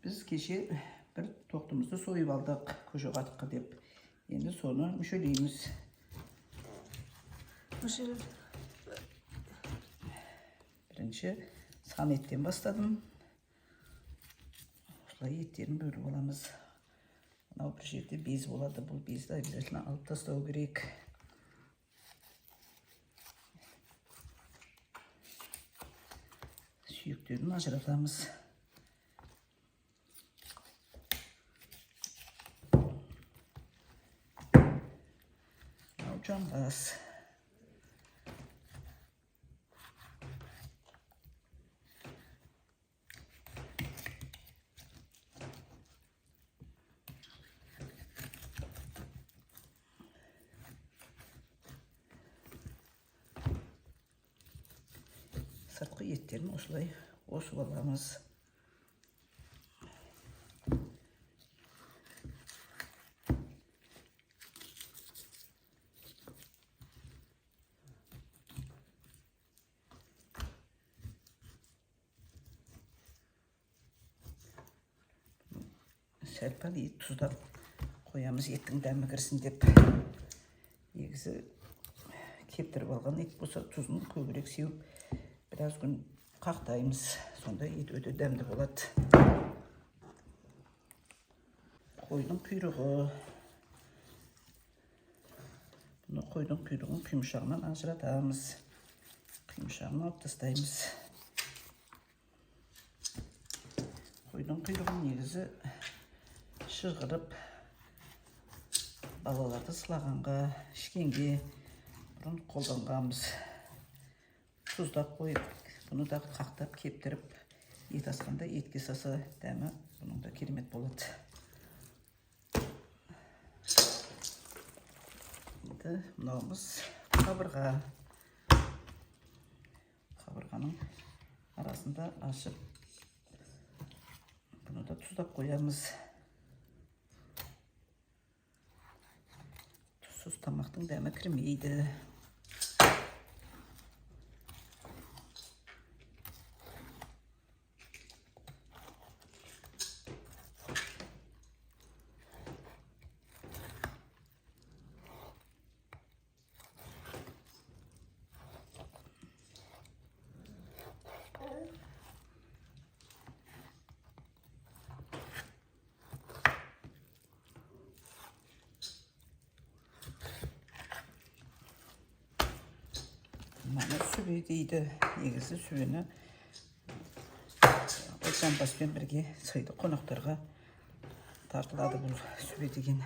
Біз кеше бір тоқтымызды сойып алдық көже қатыққа деп. Енді соны мүшелейміз. Мүшелер. Бірінші сан еттен бастадым. Осылай еттерін бөліп аламыз. Мынау бір жерде без болады. Бұл безді обязательно алып тастау керек. Сүйектерін ажыратамыз. Мынау жамбас. Сыртқы еттерін осылай осып аламыз. Сәл пәл ет тұздап қоямыз, еттің дәмі кірсін деп. Негізі кептіріп алған ет болса тұзын көбірек сеуіп біраз күн қақтаймыз. Сонда ет өте дәмді болады. Қойдың құйрығы. Бұны қойдың құйрығын құйымшағынан ажыратамыз. Құйымшағын алып тастаймыз. Қойдың құйрығын негізі шыжғырып балаларды сылағанға, ішкенге бұрын қолданғанбыз. Тұздап қойып, бұны да қақтап кептіріп ет асқанда етке салса дәмі бұның да керемет болады. Енді мынауымыз қабырға. Қабырғаның арасында ашып бұны да тұздап қоямыз. Тұзсыз тамақтың дәмі кірмейді. Мына сүбе дейді. Негізі сүбені жамбаспен бірге сыйды қонақтарға тартылады бұл сүбе деген.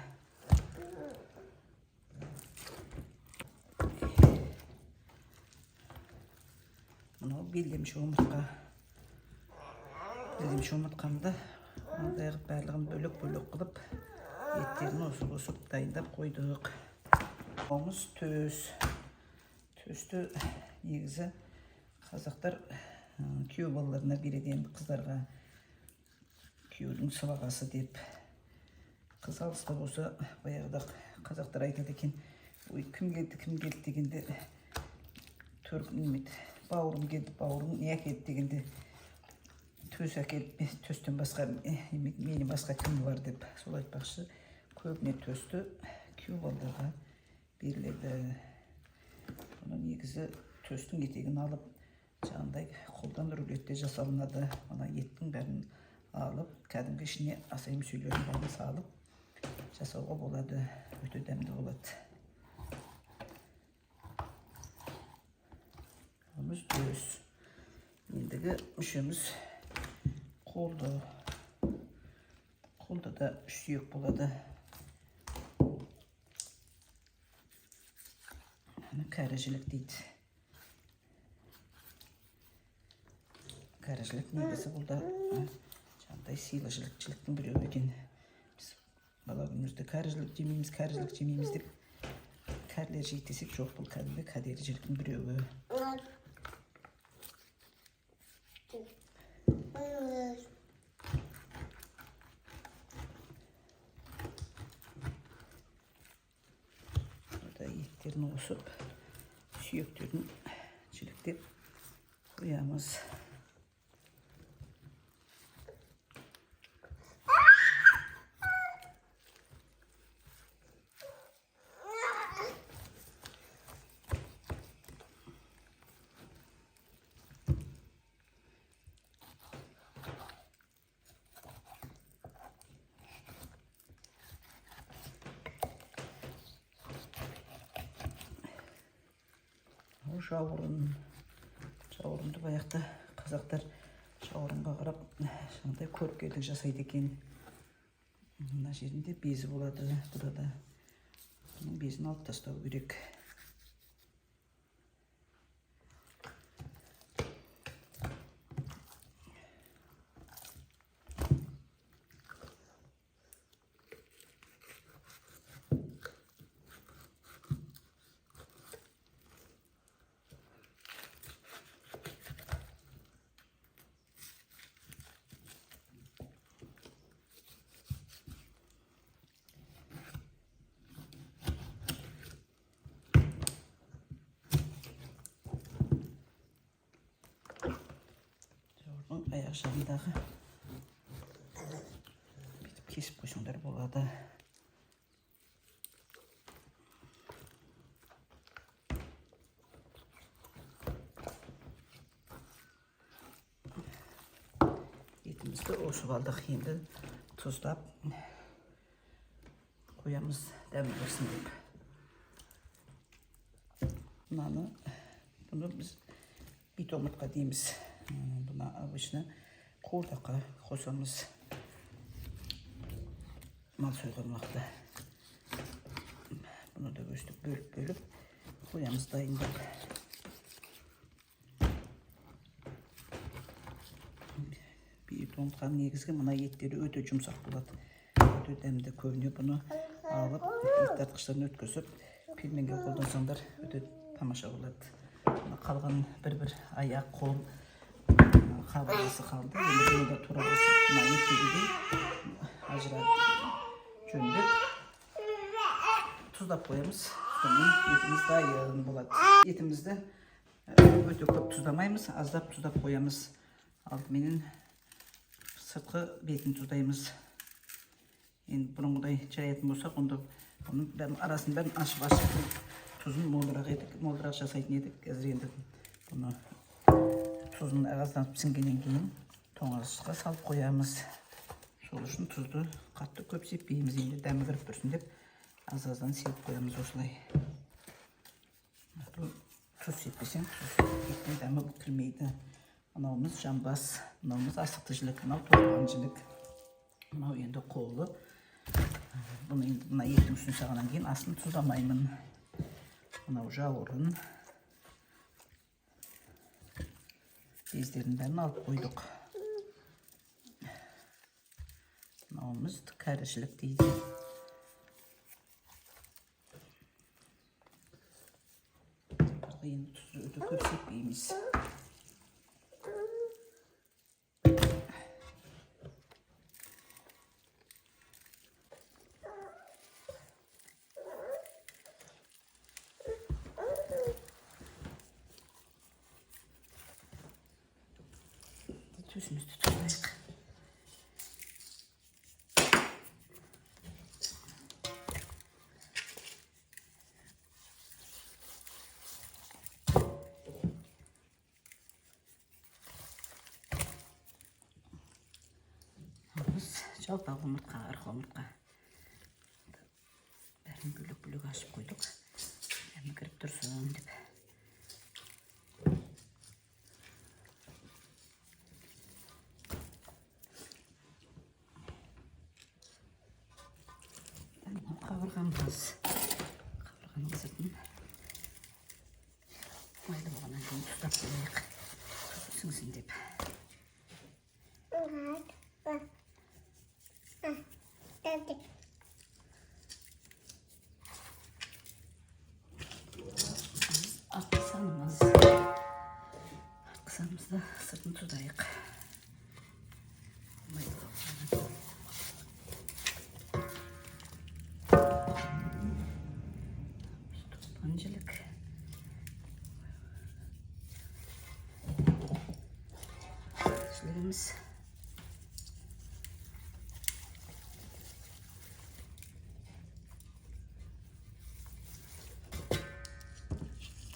Мынау белдемше омыртқа. Белдемше омыртқаны да мынандай қылып барлығын бөлек-бөлек қылып еттерін осып-осып дайындап қойдық. Мынауымыз төс. Төсті негізі қазақтар күйеу балаларына береді енді, қыздарға күйеудің сыбағасы деп. Қыз алыста болса баяғыда қазақтар айтады екен, ой кім келді, кім келді дегенде төркін бауырым келді, бауырым не әкелді дегенде төс әкеліп, төстен басқа менен басқа кім бар деп. Сол айтпақшы, көбіне төсті күйеу балаларға беріледі. Бұны негізі төстің етегін алып, жаңағыдай қолдан рулетте жасалынады. Мына еттің бәрін алып, кәдімгі ішіне асайым сүйлерін бәрін салып жасауға болады. Өте дәмді болады. Бұнымыз төс. Ендігі мүшеміз қолды. Қолда да үш сүйек болады. Бұны кәрі жілік дейді. Кәрі жілік негізі бұл да жаңағыдай сыйлы жіліктің біреуі екен. Біз бала күнімізде кәрі жілік жемейміз, кәрі жілік жемейміз деп кәрілер жейді десек, жоқ, бұл кәдімгі кәдері жіліктің біреуі. Еттерін қосып, сүйектерін жіліктеп қоямыз. Жауырын. Жауырынды баяқта қазақтар жауырынға қарап жаңағыдай көріпкелдік жасайды екен. Мына жерінде безі болады, бұда да. Бұның безін алып тастау керек. Аяқ жағындағы бүйтіп кесіп қойсаңдар болады. Етімізді осып алдық, енді тұздап қоямыз дәмі болсын деп. Мынаны, бұны біз бит омыртқа дейміз. Бұны обычно қуырдаққа қосамыз мал сойған уақытта. Бұны да өстіп бөліп-бөліп қоямыз дайындап. Бит омыртқаның негізгі мына еттері өте жұмсақ болады, өте дәмді. Көбіне бұны алып ет тартқыштан өткізіп пельменге қолдансаңдар өте тамаша болады. Мына қалған бір-бір аяқ, қол, қабырғасы қалды. Енді бұны да тура осы мына еттегідей ажыратып жөндеп тұздап қоямыз. Сонымен етіміз дайын болады. Етімізді өте көп тұздамаймыз, аздап тұздап қоямыз. Алдыменен сыртқы бетін тұздаймыз. Енді бұрынғыдай жаятын болсақ, онда бұның бәрін, арасын бәрін ашып-ашып тұзын молырақ едік, молырақ жасайтын едік. Қазір енді бұны тұзын аздан сіңгеннен кейін тоңазытқышқа салып қоямыз. Сол үшін тұзды қатты көп сеппейміз, енді дәмі кіріп тұрсын деп аз-аздан сеуіп қоямыз осылай. Тұз сеппесең еттің дәмі кірмейді. Мынауымыз жамбас, мынауымыз асықты жілік, мынау тоқпан жілік, мынау енді қолы. Бұны енді мына еттің үстіне салғаннан кейін астын тұздамаймын. Мынау жауырын. Бездерін бәрін алып қойдық. Мынауымыз кәрішілік дейді. Енді тұзды өте көп сеппейміз. Төсімізді тұздайық. Біз жалпақ омыртқа, арқа омыртқа. Бәрін бөлек-бөлек ашып қойдық. Дәмі кіріп тұрсын деп. Қабырғамыз. Қабырғаның сыртын майлы болғаннан кейін тұздап қояйық. Тұзы сіңсін деп. Артқы санымыз. Артқы санымызды сыртын тұздайық. Майлы болғаннан. Жілік. Жілігіміз.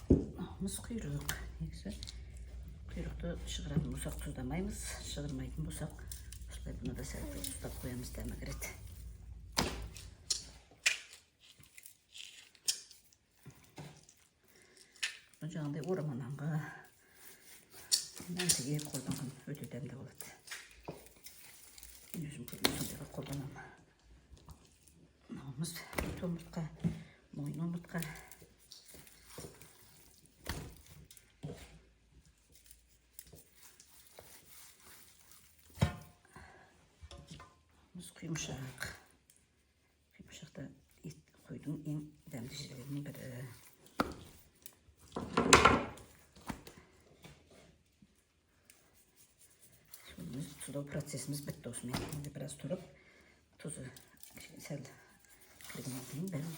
Мынауымыз құйрық. Негізі құйрықты шығаратын болсақ тұздамаймыз, шығармайтын болсақ осылай бұны да сәл тұздап қоямыз, дәмі кіреді. Жаңағыдай орама нанға, мәнтіге қолданған өте дәмді болады. Мен өзім көбіне сондайға қолданамын. Мынауымыз бет омыртқа, мойын омыртқа. Мынауымыз құйымшақ. Құйымшақ та ет қойдың ең дәмді жерлерінің бірі. Сонымыз тұздау процесіміз бітті осымен. Енді біраз тұрып, тұзы кішкене сәл кіргеннен кейін бәрін.